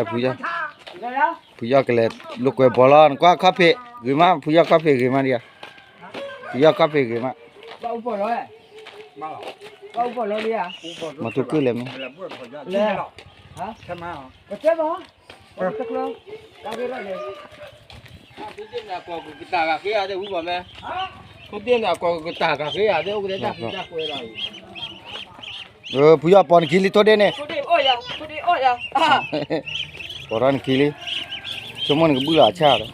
ဖုယီၢ်, ဖုယီၢ်ကလဲၤလိာ်ကွဲဘီလီၤ, နကွၢ်ခီၣ်ဖံးဂ့ၤမး, ဖုယီၢ်ခီၣ်ဖံးဂ့ၤမးဒံးဧါ, ဖုယီၢ်ခီၣ်ဖံးဂ့ၤမး, မၤတူၢ်ကုၢ်လဲၣ်မ့ၢ် ဖုယီၢ်ပီၤနခံလံထိၣ်ဒ့န့ၣ်, ပီၤထီၣ်နခံလံ, ဆိကမိၣ်နကဘုၣ်လီၤအဆၣ်ဒီး,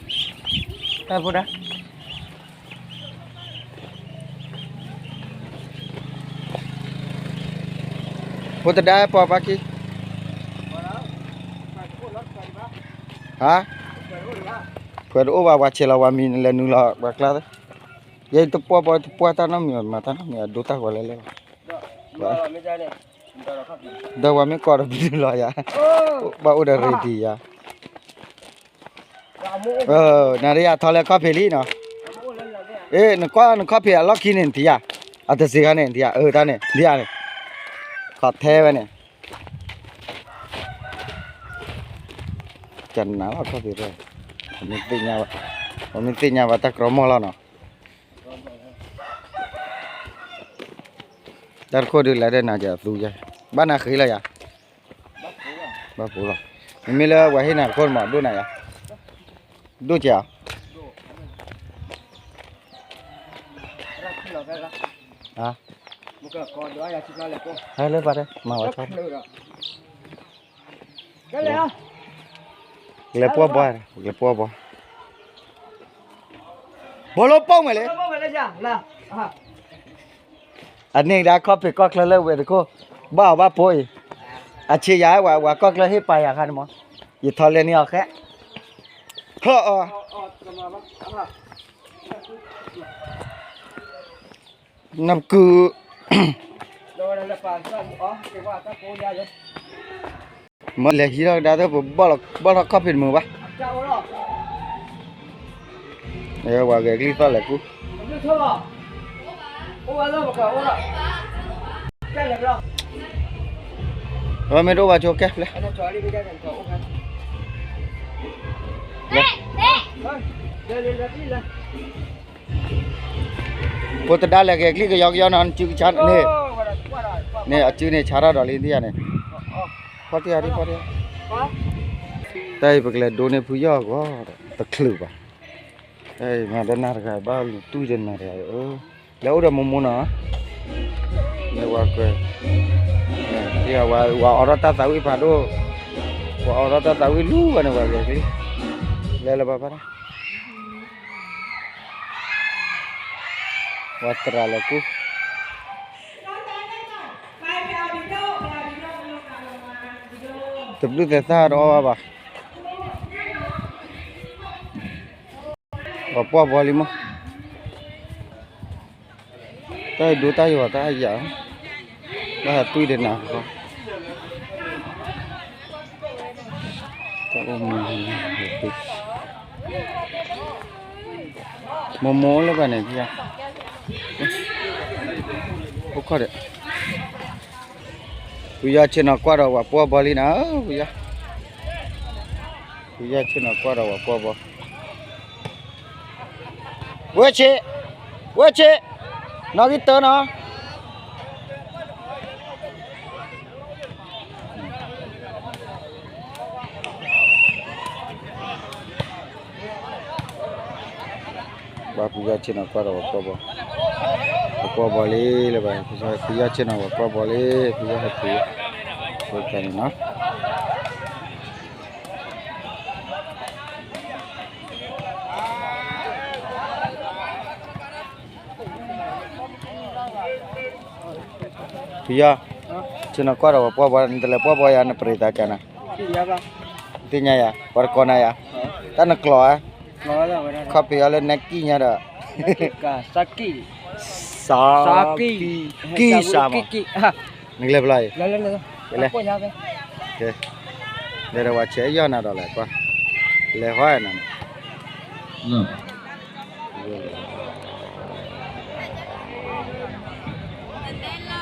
ဖိတဒါပီၤပာ်ခံ, ဟါ, ခွဲးတအိၣ်ဘၣ်, ပှၤဆဲးလီၤဝၤမံၤနလဲၤနုာ်လီၤပှၤကျါ, ယဲတပှၢ်ပီၤတပှၢ်တၢ်နီတမံၤ မၤတၢ်နီတမံၤ အဒိတၢ်ဂီၤလဲၣ်လဲၣ်လီၤ, ဒီးပှၤမ့ၢ်ကီးဒီးပနုာ်လီၤယၤ, ဘၣ်အိၣ်ဒီး ready ယၤ နၤဒီးယၤထီၣ်လၢခီၣ်ဖံးလံနီၤ, အ့ နကွၢ်နခီၣ်ဖံးအလီၢ်ခံန့ၣ်နထံၣ်ဧါ, အတစ့ခါန့ၣ် နထံၣ်ဧါ, အၢ တၢ်န့ၣ် နထံၣ်ဧါန့ၣ်, ခီၣ်ထဲဝဲန့ၣ်, ကနၤလီၤခီၣ်ဖံးရဲ, ပမ့ၢ်သ့ၣ်ညါဘၣ်တၢ်ကြီမီၢ်လီၤနီၤ, တၢ်တခိၣ်ဒုးလဲၤဒီးနၤကသူယၤ, ဘၣ်နၤဃ့လီၤယၤ ဘၣ်ပူၤလီၤ, မ့မ့ၢ်လၢပှၤဟ့ၣ်နၤတခိၣ်မး ဒိၣ်နၤယၤ, ဒိၣ်ကဲဧါ, ဟဲလၢပှၤတဲ မၤဝဲဆီ, လဲၤပှီၢ်ဘီ, လဲၤပှီၢ်ဘီ, ဘီလိပိာ်မဲာ်လံ အန့ၣ်ဒၣ်ခီၣ်ဖံးကီၢ်ချၢလၢဝဲတခိၣ်, ဘၣ်အီၤဘၣ်ဖိအံၤ, အဆံးယၤဝဲ ဝဲကီၢ်ချၢဟ့ၣ်ပာ်ယၤခါန့ၣ်မး, ယထီၣ်လဲၤန့ၢ်အီၤဃဲ, ချီၣ်အီၤ, နပကု, မ့ၢ်လဲၤဟံးထီၣ်ကဒါသ့ၣ် ပဘီၣ်ထီၣ်ခီၣ်ဖံးတမုာ်ဘၣ်, ဝဲဂဲၤကလံၣ်သီၣ်လဲၤကူ, အဝဲမ့ၢ်တအိၣ်ဘၣ်ဆိကဲဖျဲၣ်, ဖိတဒါလဲၤဂဲၤကလံၣ်ကယီကယီနီၤ နစုကဆါန့ၣ်, န့ၣ်အစုန့ၣ်ဆါထီၣ်ဒီးလံဒံဧါန့ၣ်, ဖီတံၢ်ဧါဒံ ဖီတံၢ်ဧါ, တၢ်အံၤပကလဲၤဒိန့ၢ်ဖုယီၢ်ဂီၤဒီး တချုးဘၣ်, တၢ်အံၤမၤဒီးနၤတဂၤဘၣ်လူၤတွံၢ်ဒီးနၤတဂၤ, လဲၤအိၣ်ဒီးမိၢ်မိၢ်နီၤ, လဲၤဝဲကွဲ, ဝဲအိးထီၣ်တၢ်သးဝံၣ်ဖးဒိၣ်, ဝဲအိးထီၣ်တၢ်သးဝံၣ်လူၤဘၣ်န့ၣ် ဝဲဂဲၤကလံၣ်, လဲၤလၢၤဘၣ်ဖါတၢ် ဝဲသရၣ်လီၤကူ, တဘျုးသဲးသၣ်တအီၣ်ဘၣ်ဘၣ်, ပှၤပှီၢ်ဘီလံမး, တၢ်ဒိတၢ်ယိာ်တၢ်ယာ်, ဘၣ်ဟးတွံၢ်ဒီးနၤဃီ မိၢ်မိၢ်လၢဘၣ်န့ၣ်, အိၣ်ခီၣ်ဒီး, ဖုယီၢ်ဆ့ၣ်နီၤကွၢ်ဒီးပှၤပှီၢ်ဘီလံနၤ, ဖုယီၢ်, ဖုယီၢ်ဆ့ၣ်နီၤကွၢ်ဒီးပှၤပှီၢ်ဘီ, ဝဲဆ့, ဝဲဆ့, နီၣ်ဂံၢ်တၢနီၤ ဘၣ်ဖုယီၢ်ဆ့ၣ်နီၤကွၢ်ဒီးပှၤပှီၢ်ဘီ, ပှၤပှီၢ်ဘီလံလၢၤဘၣ်, ဖုယီၢ်ဆ့ၣ်နီၤပှၤပှီၢ်ဘီလံ, ဖုယီၢ်ဟဲတုၤ, န့ၣ်နီၤ ဖုယီၢ်, ဆ့ၣ်နီၤကွၢ်ဒီးပှၤပှီၢ်ဘီ, နတလဲၤပှီၢ်ဘီယၤ နပရံးသးကနၤ, သ့ၣ်ညါယၤ, ပှၤတကိးနၤယၤ, တၢ်နကျိာ်ဧါ, ခီၣ်ဖံးအီၤလၢ Nike ညါဒီး, နကလဲၤဖဲလဲၣ်, လဲၤဒီးပှၤဆဲးယီၢ်နၤဒီးလဲၣ်, လဲၤဃီနၤန့ၣ်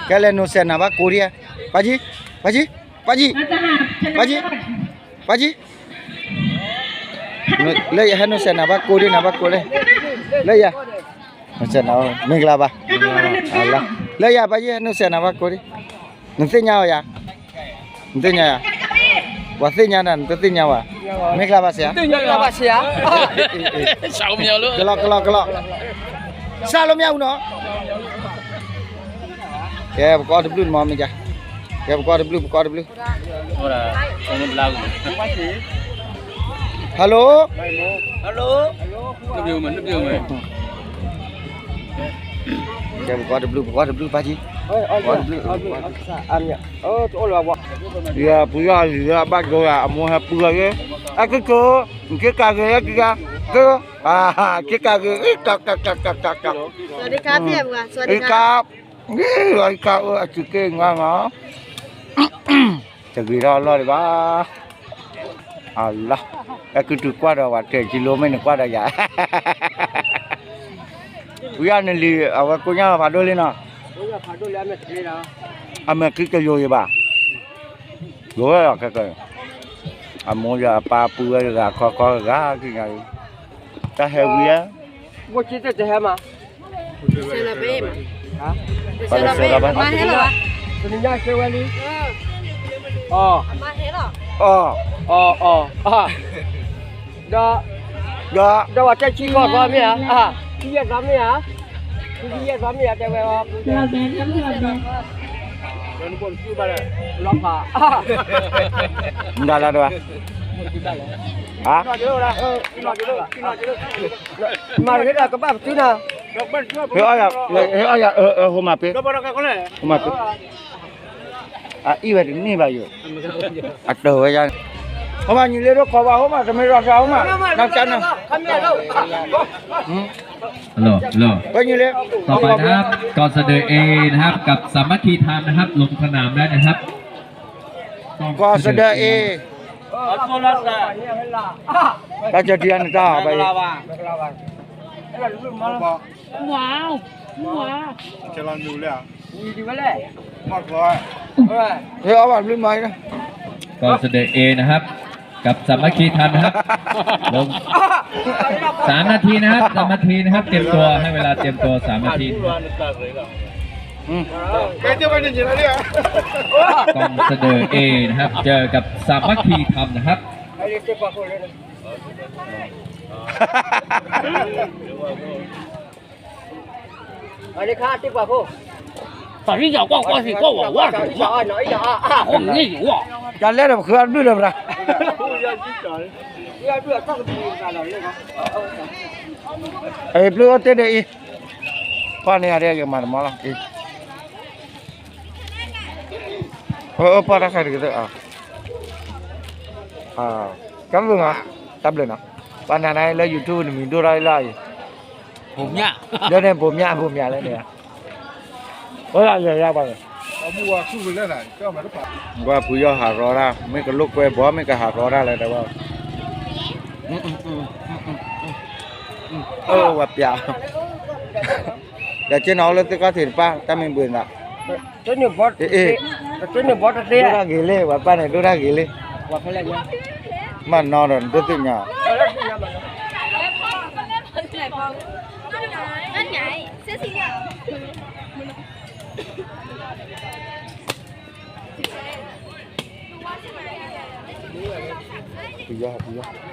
ကဲလဲၣ် နိစဲးနၤဘၣ်ကိးဒံဧါ, ပၢ်ကံ, ပၢ်ကံ, ပၢ်ကံ, ပၢ်ကံ, ပၢ်ကံ, လၢယဟဲနိၣ်စဲးနၤဘၣ်ကိးဒ်နၤဘၣ်ကိးလၢ, လၢယ, နိၣ်စဲးနၤ, မ့ၢ်ကလါဘၣ်, လၢယပၢ်ကံ ဟဲနိၣ်စဲးနၤဘၣ်ကိးဒ်, နသ့ၣ်ညါအီၤယၤ, နသ့ၣ်ညါယၤ, ပှၤသ့ၣ်ညါနၤ နတသ့ၣ်ညါဝဲ, မ့ၢ်ကလါဘၣ်စ့ဧါ, မ့ၢ်ကလါဘၣ်စ့ဧါ, ကလီကလီကလီ, စၢ်လီၤမ့ၢ်အူနီၤ, ကဲပကအီၣ်တဘျုးမ့ၢ်မ့ၢ်က, ကဲပကအီၣ်တဘျုး ပကအီၣ်တဘျုး Hello, hello, ကဲပကအီၣ်တဘျုး ပကအီၣ်တဘျုးပၢ်ကံ, ပကအီၣ်တဘျုး, ယပှၤယီၤယဘၣ်ဒိယၤ အမိၢ်ဟဲပှၤဂ့ၤ, အကက, ကကးဂ့ၤ, ကက, က, ကကးဂ့ၤ, ကက, ကက, ကက, ကက, အစုက့ငါငါ တဂ့ၤထီၣ်အလီၢ်ဒံးဘၣ်, အလီၢ်, အဲကုတုၤကွၢ်ဒီးဝဲတဲာ်ကံလိမ့ၢ်နကွၢ်ဒီးယၤ, ဝံၤအနလံၤ အဝဲကိညၢ်ဖးဒိၣ်လံနီၤ, အမဲာ်ချံကယိၤယဘၣ်, ယိၤဝဲလီၤခဲကၢ, အမိၢ်ယၤအပၢ်ပုၢ်ဝဲတဂၤခီခီဂၤကံညါ, တၢ်ဟဲဝံၤဧါ, တဟဲမး ပှၤလၢဆဲးလီၤဘၣ်, တနံၤညါဆဲးဝဲလံ, အီ, အီ, အီ, ဒီး, ဒီး, ဒီးပှၤတဲဆံခီၣ်သီမ့ၢ်ဧါ, ဆံယဲၢ်သီမ့ၢ်ဧါ, ဆံယဲၢ်သီမ့ၢ်ဧါ တဲဝဲအီၤ, လီၤဖး, မတၤလၢတဝဲ, ဟါ, မၤတဂ့ၤဒီးကဘၣ်ပတုၤနၤ, ဟဲအီၣ်ယၤ, ဟဲအီၣ်ယၤ, ဟိမၤပ့, ဟိမၤပ့, အအံၣ်ဝဲတန့ၢ်ဘၣ်ယိာ်, အတၢ်ဝဲယါ, ဟိမၤညီလ့ဒိၣ်ခီဘၣ် ဟိမၤတမ့ၢ်ရီၣ်စါ ဟိမၤ, နကန, ဟ Hello, hello. ဝဲညီလ့, ต่อไปนะครับ กองเสด็จ A นะครับ กับ สามัคคีธรรมนะครับ ลงสนามแล้วนะครับ กองเสด็จ A, တၢ်ကၢထံအနတၢ်ဘၣ်, ဟဲအီၣ်ဘၣ်ဘျုးမၤ, กองเสด็จ A นะครับ กับสามัคคีธรรมนะครับ ลง สามนาทีนะครับ สามนาทีนะครับ เตรียมตัว ให้เวลาเตรียมตัว สามนาทีนะครับ กองเสด็จ A นะครับ เจอกับสามัคคีธรรมนะครับ တၢ်လဲၣ်ဒီးပဃုအီၣ်ဘျုးလၢၤဘၣ်, အဘျုးအိၣ်တ့ၢ်ဒီးအံၤ, ပှၤန့ၣ်ယၤဒ်ယမၤတမီလီၤ, ပှၤတၢ်ခါတက့ၢ်, တၢ်ဘျုးနီၤ, တၢ်ဘျုးနီၤ, ပှၤနၤန့ၣ်လၢ YouTube နမံၤဒိၣ်ထီၣ်လၢအံၤ, လၢန့ၣ် ဘိးမၠး ဘိးမၠးလၢန့ၣ်, အိၣ်လၢယၤယၤပှၤန့ၣ်, ကွၢ်ဖုယီၢ်ဟးရီတၢ် မ့ၢ်ကလိာ်ကွဲဘီ မ့ၢ်ကဟးရီတၢ်လၢတဝဲ, ဝဲပျး, ဒီးက့ၤနီၤအိၣ်လၢသ့ၣ်ခီၣ်ထံးတပၢ် တၢ်မ့ၢ်ဘှံးနၤ, ဒိၣ်တၢ်ဂ့ၤလံ ပှၤပၢ်န့ၣ် ဒိၣ်တၢ်ဂ့ၤလံ, မ့ၢ်နီၤဒီးနဒိၣ်သ့ၣ်ညါ ပ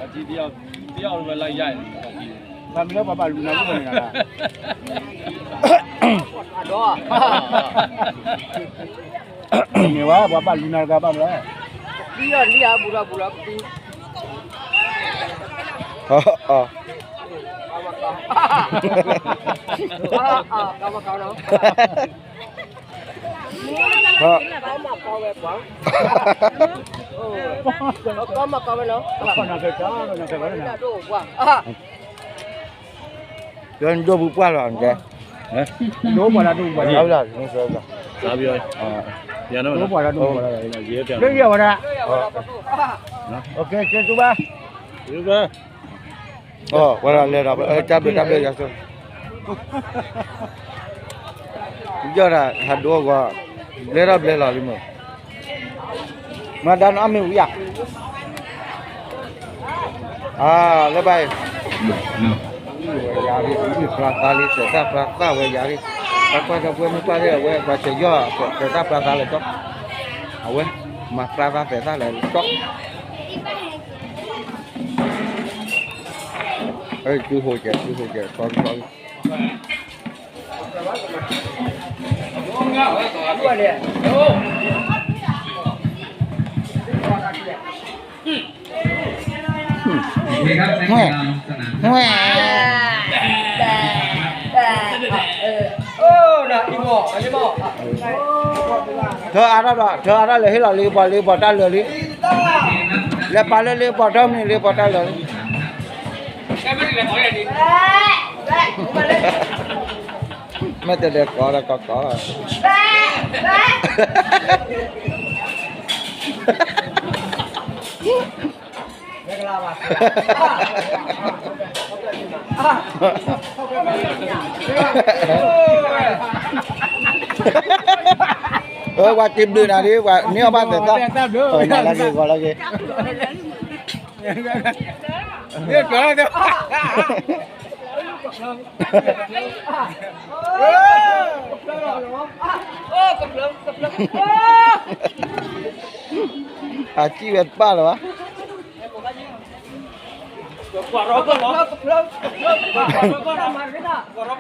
ယီၤ ပယီၤ ပှၤမ့ၢ်လၢပှၤဘၣ်လူၤနၤ မ့ၢ်ဝဲ ပှၤဘၣ်လူၤနၤတဂၤဘၣ်မလဲၣ်, အီ ဒိၣ်ပူၤပှၢ်လီၤ ကဲ, ဒိၣ်ပှၢ်လၢဒိၣ်ပှၢ်လီၤ ဒိၣ်ပှၢ်လၢဒိၣ်ပှၢ်လီၤ လၢယဝဲဒၣ်, ကဲ ကဲ ကဲ ဝဲဒၣ်လဲၤဒီး တၢ်ဘျုး တၢ်ဘျုးယၤစိ, ယီၢ်ဒၣ်ဟးဒိအဂီၢ်, ဘျဲထီၣ်ဘျဲလီၤလံမ့ၢ်, မၤဒါနအီၣ်မ့ၢ်ဝံၤဧါ, အါ လၢဘၣ်အံၤ ဝဲယၤလံ မုၢ်ပြါသါလံ သဲးသၣ်ပြါသၣ်ဝဲယၤလံ တၢ်ကွၢ်ဒီပုၢ်ဝဲၢ်မုၣ်ပှၢ်သ့ၣ် အဝဲပှၤဆဲးယီၢ် သဲးသၣ်ပြါသါလၢကၠီ အဝဲ မၤပြါသါသဲးသၣ်လၢကၠီ အၢ ကုဟိကဲ ကုဟိကဲ sorry sorry ဝဲ ဝဲ ထၢအါထီၣ်ဒီး ထၢအါထီၣ်လၢဟ့ၣ်လီၤလံ ပှၤလံ ပှၤတၢ်လၢာ်လံ လဲၤပာ်လၢလံ ပှၤတီမံၤလံ ပှၤတၢ်လၢာ်လံ မ့ၢ်တလဲၤကိးဒီးကိးကိး အၢ ပှၤတံၤဘျုးနၤဒ် ပှၤန့ၢ်အီၣ်ဘၣ်သဲးသၣ် နၤလၢက့ၤဂီၤလၢက့ၤ အစံၣ်ဝဲတပၣ်လၢၤဘၣ် ပ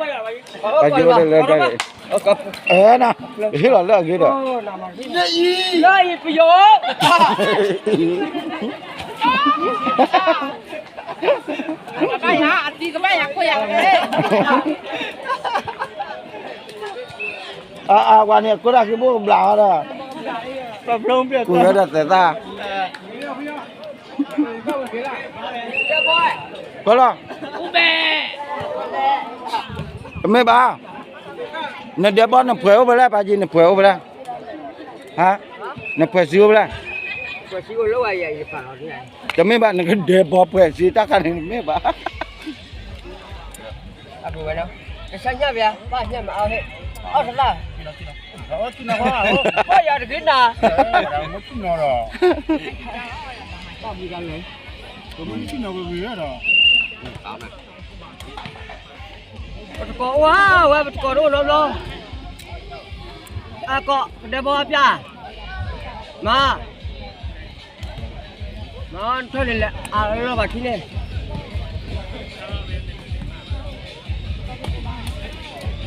ယိလၢလၢတၢ်န့ၣ် အၢ နၤ ဟ့ၣ်လီၤလၢအဂ့ၤဒီး လၢအံၤပယိ ကဘၣ်ယၤ အတံၤကဘၣ်ယၤခိၣ်ယၤ အါ အါ ပှၤန့ၣ် အကိးတၢ်ဃံဘိၣ်ကဘျးအီၤဒီး ကူဝဲဒီးသဲးသၣ် ကလီၤ တမ့ၢ်ဘၣ် နဒဲဘီနဖှဲးအိၣ်ဖဲလဲၣ် ပာ်ကံနဖှဲးအိၣ်ဖဲလဲၣ် ဟါ နဖှဲးစံအိၣ်ဖဲလဲၣ် တမ့ၢ်ဘၣ် နကဒဲဘီဖှဲးစံတၢ်ခါန့ၣ် တမ့ၢ်ဘၣ် ကဆါညၣ်ဘၣ် ဘၣ်ညၣ်မၤအီၣ်ဟဲ အီၣ်တလၢ် ဘၣ်ယၤတဂ့ၤနၤ ဘၣ်မူကလဲၣ် ပတကိးအိၣ်ဟါဝဲ ပတကိးတအိၣ်နီတဘျီ အကိး ကဒဲဘီအပျၢ် မၤ မၤထီၣ်န့ၣ်လဲၣ် အလီၢ်ဘၣ်ထံန့ၣ်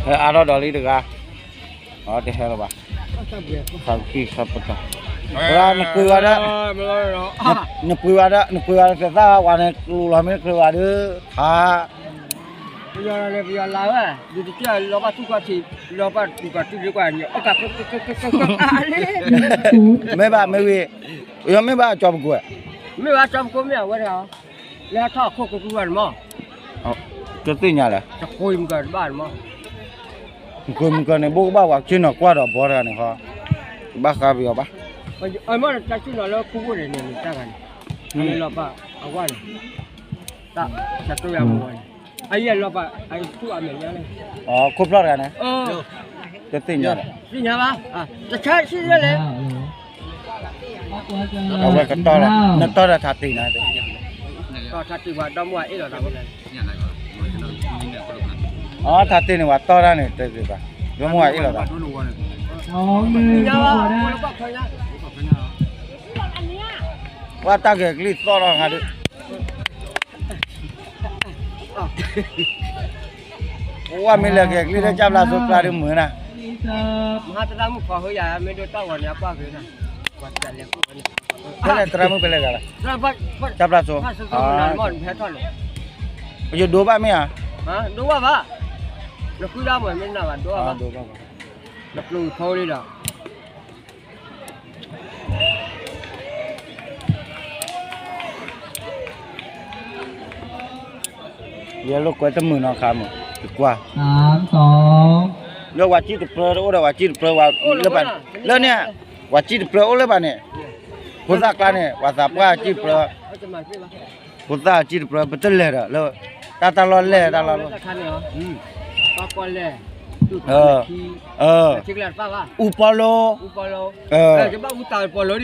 ဟဲအါထီၣ်ဒီးလံတဂၤ အတဟဲလၢၤဘၣ် ခါကံခါပတာ် နပှ့ၤဝဲဒၣ် နပှ့ၤဝဲဒၣ် နပှ့ၤဝဲဒၣ်သဲးသၣ် ဝဲန့ၣ် ကျိလီၤမ့ၢ်ကျိဝဲဒၣ် ခါ ပယီၤလၢပယီၤလၢဝဲ ဒုးတကဲလီၤဘၣ်ထူၣ်ကီၢ်ထံး လီၤဘၣ်တူၢ်ကီၢ်တူၢ်လၢကွၢ်ညီ အက မ့ၢ်ဘၣ်မ့ၢ်ဝံၤ ပယီၤမ့ၢ်ဘၣ်ကၠီပကိး မ့ၢ်ဘၣ်ကၠီပကိးမ့ၢ်အဝဲတဂၤ လၢထီၣ်အခိၣ်ကကူဝဲန့ၣ်မး တသ့ၣ်ညါလဲၣ် တကိးမုၢ်ကတဘၣ်န့ၣ်မး မုၢ်ကမုၢ်ကန့ၣ် ဘိၣ်ကဘၣ်ဝဲက့ၤနီၤကွၢ်ဒီးဘီတဂၤန့ၣ်ဃီ ဘၣ်ဃးပယီၤဘၣ် အမ့ၢ်တၢ်က့ၤနီၤလၢခူဝ့ၢ်န့ၣ်န့ၣ် တၢ်ဂၤန့ၣ် အလၢလီၤဘၣ်အဝဲန့ၣ် တၢ်ကတိၤယၤမ့ၢ်ဝဲန့ၣ် အယဲၢ်လီၤဘၣ် အထူၣ်အမဲာ်ညါန့ၣ် အခိၣ်ဖျီၣ်တဂၤန့ၣ် တသ့ၣ်ညါလဲၣ် သ့ၣ်ညါဘၣ် တဆါဆံးလဲၣ် အဝဲကတီၢ်လီၤ နတီၢ်ဒီးထးတ့ၢ်နၤ တီၢ်ထးတ့ၢ်ဝဲဒီမါအ့ၣ်လီၤတၢ်ဝဲ အထးတ့ၢ်န့ၣ် ပှၤတီၢ်တၢ်န့ၣ် တသ့ၣ်ဘၣ် ဒီမါအ့ၣ်လီၤတၢ် ညါဘၣ် ပှၤတၢ်ဂဲၤကလံၣ်သီၣ်လီၤဟးဒုး ဝဲမ့ၢ်လဲၤဂဲၤကလံၣ်လၢကၢ်ဘျါစိကျါဒုးမုာ်နၤ မဟါတရၣ်မုၣ်ဖီၣ်ဟိယၤ မ့ၢ်ဒိၣ်တၢ်ဂီၤန့ၣ်အကွၢ်ဂ့ၤနၤ ဖဲလဲၣ်သရၣ်မုၣ်ဖဲလဲၣ်ဂၤလဲၣ် ကၢ်ဘျါစိ ဟဲထီၣ်န့ၣ် ပယိၤဒိဘၣ်မ့ၢ်ဧါ ဒိဘၣ်ဘၣ် နဃုဒၣ်မ့ၢ်မ့ၢ်နၤဘၣ်ဒိဘၣ်ဘၣ် နပျိၤဖိလံဒီး ယဲလိာ်ကွဲတမုာ်နီၤခါမုာ် တကွၢ် လၢဝၤကံၣ်တပြၢတအိၣ်ဒီးဝၤကံၣ်တပြၢဝဲ လၢန့ၣ် ဝၤကံၣ်တပြၢအိၣ်လၢဘၣ်န့ၣ် ဖိသၣ်ကျါန့ၣ် ပှၤသးပှၢ်ကံၣ်တပြၢ ဖိသၣ်ကံၣ်တပြၢ ပတလဲၤဒီးလၢ တၢ်တၢ်လီၢ်လဲၢ်တၢ်လီၢ်လီၢ် အူပီလိ ပီလိ ပီလိမ့ၢ်ယၤ ပီလိ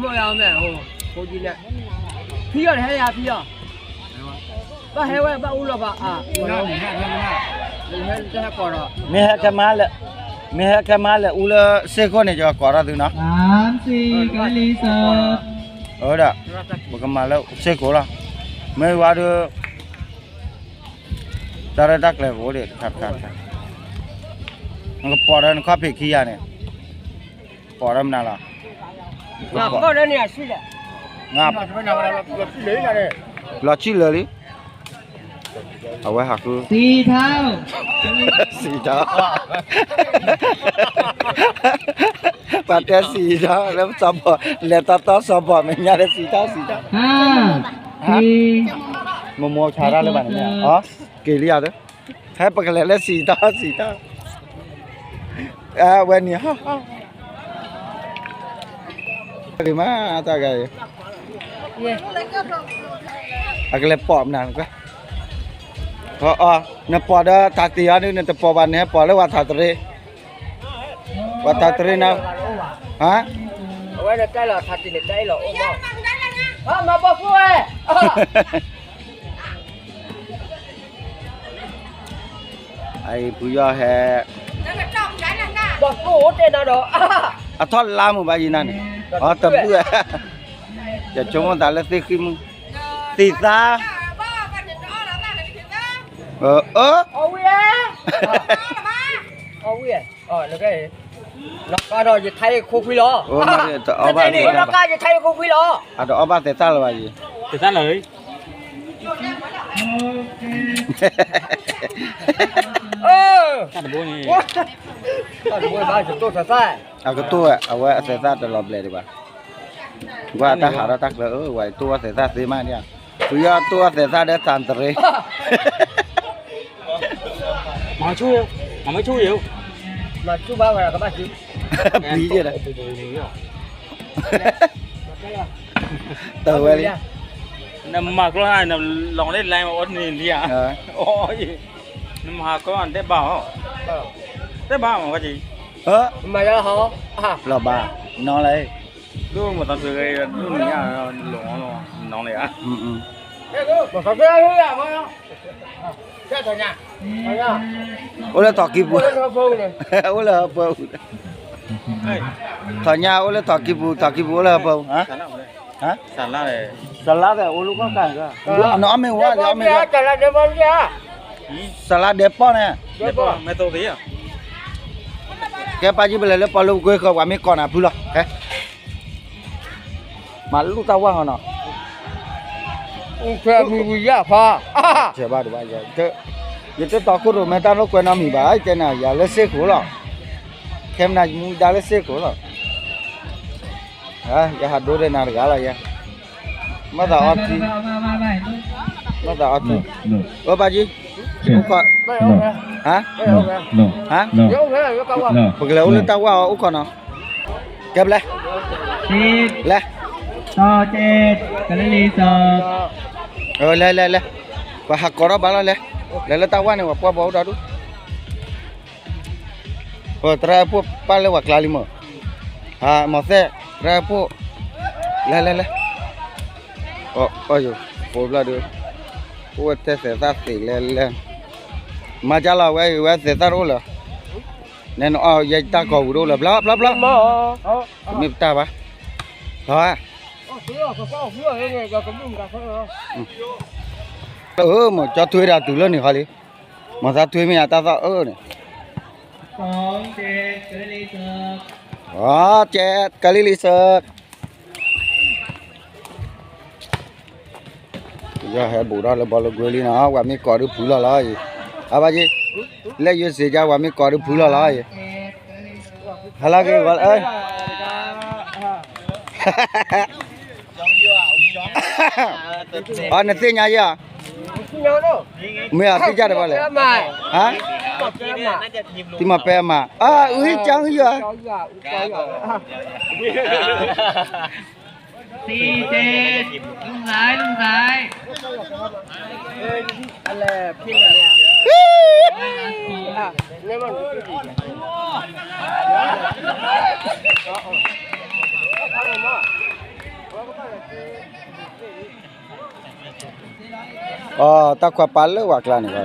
မ့ၢ်ယၤ ဖံအီၤတဟဲယၤဖံအီၤ, ဘၣ်ဟဲဝဲဘၣ်အူလီၤဘၣ်အါ, မ့ၢ်ဟဲကမါလဲၣ်, မ့ၢ်ဟဲကမါလဲၣ်အူလၢစ့ၢ်ခိၣ်န့ၣ် ယကိးထီၣ်သုနီၤ, အဝဲဒၣ်, ပကမၤလၢစ့ၢ်ခိၣ်လီၤ, မ့ၢ်ဝါဒုး တၢ်ရဲၣ်တၢ်ကျဲၤကအိၣ်ဒံးတခါတခါတခါ, နကပိာ်ဒီးနခီၣ်ဖံးခံဂၤန့ၣ်, ပိာ်ဒီးမနုၤလီၤ, လီၤဆံၣ်လၢာ်လံ, အဝဲဟးဃု, စံးထီၣ်, ပှၤတဲစံးထီၣ်လၢစီၤဘီၣ်, လဲၤတီတီစီၤဘီၣ်မဲာ်ညါလၢစံးထီၣ်စံးထီၣ်, မမိၢ်ဆါတၢ်လၢဘၣ်န့ၣ်မ့ၢ်, က့ၤလံယၤသၢ ဟဲပကလဲၤလၢစံးထီၣ်စံးထီၣ်, အဝဲန့ၣ်, မၤတၢ်ဂၤအံၤ, အကလဲၤပိာ်မနုၤ, နပိာ်ဒီးထးတံၢ်အီၤဒုး နတပိာ်ဘၣ်န့ၣ် ပိာ်လၢဝၤထးတရ့, ဝၤထးတရ့နၤ, အဝဲန့ၣ်တဲလီၤထးတံၢ်န့ၣ်တဲလီၤအိၣ်မး, မၤဘီၣ်ဖိဝဲ အအံၤဖုယီၢ်ဟဲ, အထီၣ်လါမုာ်ဘၣ်ယံၤနၤန့ၣ်, အတဘုၣ်, ယဆိကမိၣ်သးလၢသ့ၣ်ဃံမုၢ်, သံၣ်သါ, အ, အဝဲ, ဒီးယထါယခိၣ်ခွံလီၤ, ယထါယခိၣ်ခွံလီၤ, အတအီၣ်ဘၣ်သဲးသၣ်လၢၤဘၣ်ယံၤ, သဲးသၣ်လၢၤ တၢ်တဘိန့ၣ်, တၢ်တဘိဘၣ်ယတိၢ်သဲးသၣ်, အကတိၢ်ဝဲ အဝဲအသဲးသၣ်တလီၤဘျဲးဒံးဘၣ်, ကွၢ်တၢ်ဟးထီၣ်တၢ်ကျၢၤဧၢ ဝဲတိၢ်အသဲးသၣ်သ့မးဒံး, ပယီၤတိၢ်အသဲးသၣ်ဒီးထးတရ့, မၤဆူၣ်, မၤမ့ၢ်ဆူၣ်ယိၤ, မၤဆူၣ်ဘၣ်ဝဲကဘၣ်ဆူၣ်, ပျံၤယဲၢ်ဒီး တဝဲလံ, နမၤကျီၢ်နလီၤန့ၣ်လံဧါ, နမၤကျီၢ်နတဲဘၣ်အီၤ, တဲဘၣ်မ့ၢ်ဝဲက့ၤ, လီၤဘၣ်, နီၢ်လၢ, ဒိၣ်မၤသးဒိၣ်ဂ့ၤဒိၣ်နံၤညါ, လီၤ, နီၢ်လၢဧါ, အိၣ်လၢထီၣ်ကံပူၤ, အိၣ်လၢဟၢဖၢပူၤ, ထီၣ်ညါအိၣ်လၢထီၣ်ကံပူၤ, ထီၣ်ကံပူၤအိၣ်လၢဟၢဖၢပူၤ, စလါဒီးအိၣ်လၢကီၢ်ကၢ်, နအီၣ်မ့ၢ်ဝဲ, စလါဒဲးပီၢ်န့ၣ်, ကဲပာ်ကံပလဲၤလၢပီၣ်လၢပကွ့ဃီ ပှၤမ့ၢ်ကိးနၤဖုလီၤ, မၤလူၢ်တၢ်ဝါဟီနီၤ, ယဘၣ်ဒိဘၣ်ယၤ, ယတတီခိၣ်ရိၣ်မဲတၢ်လိာ်ကွဲနီတမံၤဘၣ်, တဲနၤယၤလၢစ့ၢ်ကီးလီၤ, ခဲမနၤယမူဒါလၢစ့ၢ်ကီးလီၤ, ယဟးဒိဒီးနၤတဂၤလီၤယဲ, မၤသးအီထံ, မၤသးအီထံ, အိၣ်ဘၣ်ကံ, အိၣ်ခိး, ဟါ, ဟါ, ပကလဲၤအိၣ်လၢတၢ်ဝါအီၤအိၣ်ခိးနီၤ, ကဲပလဲၤ, လဲၤ, လဲၤလဲၤလဲၤ, ပှၤဟးကိးထီၣ်ဘၣ်လီၤလဲၤ, လဲၤလၢတၢ်ဝါန့ၣ် ပှၤပှၢ်ဘီအိၣ်ဒီဒူၣ် သရၣ်ဖိပၢ်လၢပှၤကျါလံမး, မၤသဲး, သရၣ်ဖိ, လဲၤလဲၤလဲၤ, အီယိၤ, ဖိဘျီဒုး, အိၣ်ဝဲတဲသဲးသၣ်သ့းလဲၤလဲၤ, မၤကၢ်လီၤဝဲအံၤဝဲသဲးသၣ်တအိၣ်လၢၤ, နဲနအီၣ်ယဲတၢ်ကီၢ်ပူၤတအိၣ်လၢၤ ဘျီဘျီဘျီ, တမ့ၢ်ပတၢ်ဘၣ်, လီၤဧါ, မ့ၢ်ကၠီထွ့ဒၣ်တုၤလၢန့ၣ်ဃီလံ, မၤသးထွ့မ့ၢ်ယတၢ်သီၣ်အၢန့ၣ်, ကဲ, ကလံၤလံၤစၢး, ယဟဲဘူးထီၣ်လၢဘီလၢကွ့လံနီၤ, ပှၤမ့ၢ်ကိးဒုးဖုလီၤလီၤအံၤ, အဘၣ်က့, လၢယိၤစ့ၢ်ကီး ပှၤမ့ၢ်ကိးဒုးဖုလီၤလီၤအံၤ, ဟဲလီၤက့ၤ, အီ နသ့ၣ်ညါယၤ, မ့ၢ်အသ့ၣ်ညါတဘၣ်လဲၣ်, ဟါ, တံမၤပဲအမး, အအုကၠီယၤ, သံတ့, လူၢ်သး, လူၢ်သး, အ အိ တၢ်ခွါပာ်လၢဝဲကျါန့ၣ်,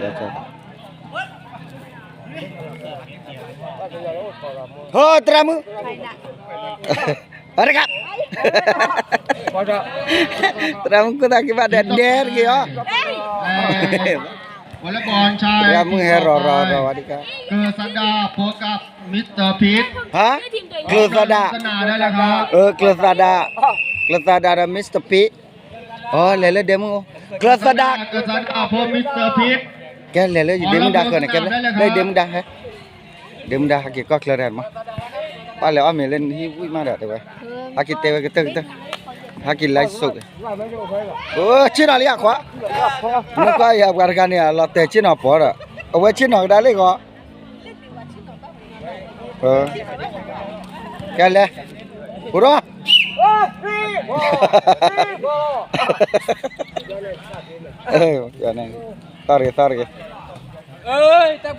ဟိ သရၣ်မုၣ်, ဝဲတခါ, သရၣ်မုၣ်ကူၣ်သးက့ၤဘၣ်ဒဲဒဲတက့ၢ်အီၤ, သရၣ်မုၣ်ဟဲရီၤရီၤရီၤဝဲဒၣ်, ဟါ, ကျိၤသးဒး, ကျိၤသးဒး, ကျိၤသးဒးဒီး Mister Pete, အိ လဲၤလၢဒဲမုၣ်အိၣ်, ကျိၤသးဒး, ကဲလဲၤလၢဒဲမုၣ်ဒါဃၢၤန့ၣ်, ကဲလၢဒဲမုၣ်ဒါဟဲ, ဒဲမုၣ်ဒါဟဲက့ၤကီၢ်ချၢတၢ်မး, ပၢ်လဲၤအီၣ်မ့ၤလၢနဟံၣ်ဝံၣ်မးဒီးတဲဝဲ, ဟဲက့ၤတဲဝဲကတၢၢ်ကတၢၢ်, ဟဲက့ၤ live show က့ၤ, အိ ဆ့ၣ်နီၤလံအခွါ, နကွၢ်ယၤပှၤတဂၤန့ၣ် အလီၤတဲာ်ဆ့ၣ်နီၤပီၤဒီး, အဝဲဆ့ၣ်နီၤကဒါလံဂီၤ ကဲလဲၣ်, ဟူးဒီး, သ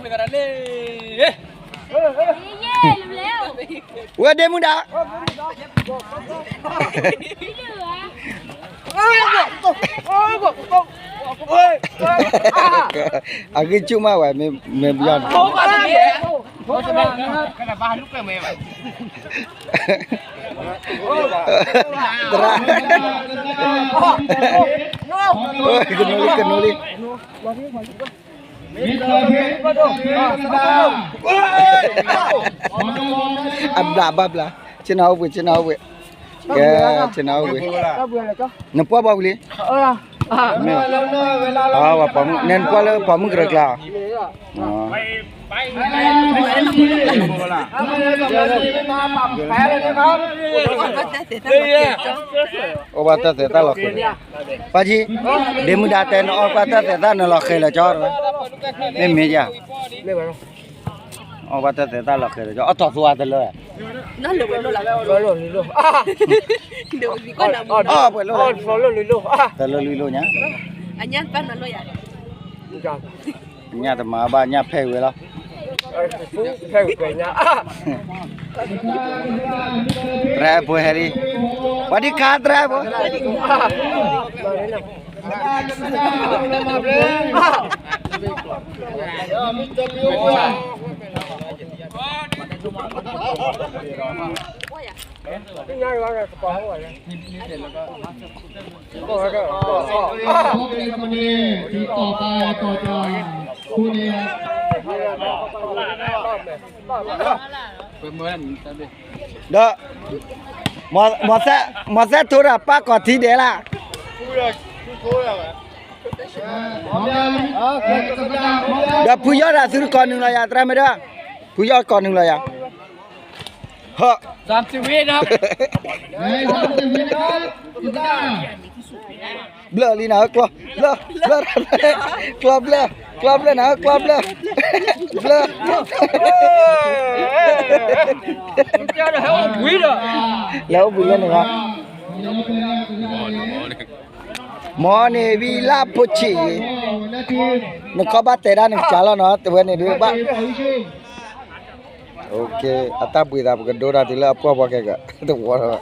ီတဂ့ၤ သီတဂ့ၤ, ဝဲဒ့မုၣ်ဒါ, အဂံၢ်ဆူၣ်မးဝဲ, မ့ၢ်ဘျီန့ၣ် သရၣ်, ကနိလံ ကနိလံ, အဘျးဘၣ်ဘျး, ဆ့ၣ်နီၤအိၣ်ဘှံး ဆ့ၣ်နီၤအိၣ်ဘှံး, ကဲ, ဆ့ၣ်နီၤအိၣ်ဘှံး, နပှၢ်ဘၣ်ဝံၤလံ, မ့ၢ်, နပှၢ်လၢပိာ်မုၣ်ကရၢကျါ, အိၣ်ဘၣ်တၢ်သဲးတၢ်လီၤဃံၤ, ပၢ်ဆံ, ဒ့မုၣ်ဒါတဲနအီၣ်ဘၣ်တၢ်သဲးတၢ်နလီၤဃံၤလၢာ်ကၠီ, မ့ၢ်မ့ၢ်ယၤ, အီၣ်ဘၣ်တၢ်သဲးတၢ်လီၤဃံၤလၢာ်ကၠီ အီၣ်ထီၣ်သူအါတလၢ, အီၣ်ပှဲၤလိၣ်, တလၢလွံၢ်လိၣ်ညါ, ညၣ်တမၤဘၣ်ညၣ်ဖဲးဝဲလီၤ, သရၣ်ဖိဟဲလံ, ဝၤဒံခါသရၣ်ဖိ ဒီး မၤသးထိဒီးပၢ်ကီၤထံဒဲးလၢ်, ဒီးဖုယီၢ်ဒီးသုတကိးနုာ်လီၤယၤ သရၣ်မုၣ်ဒီး, ဖုယီၢ်ကိးနုာ်လီၤယၤ, ဟၢ, ဘျၢလံနၤဧၢ ကျီ, ဘျၢ, ဘျၢ, ကျီဘျၢ, ကျီဘျၢနၤဧၢ ကျီဘျၢ, ဘျၢ, လဲၤအိၣ်ဘှံးလၢန့ၣ်လီၤ, မ်န့ၣ်ဝံၤလၢဖိဆံး, နခီဘၣ်တဲဒၣ်နကစၢ်လီၤနီၤ တဝဲန့ၣ်ဒုးဘၣ်, အတၢ်ဘှံးသးပကဒိတၢ်တုၤလၢအပှၢ်ပှၢ်ခဲက, တဝီလီၤ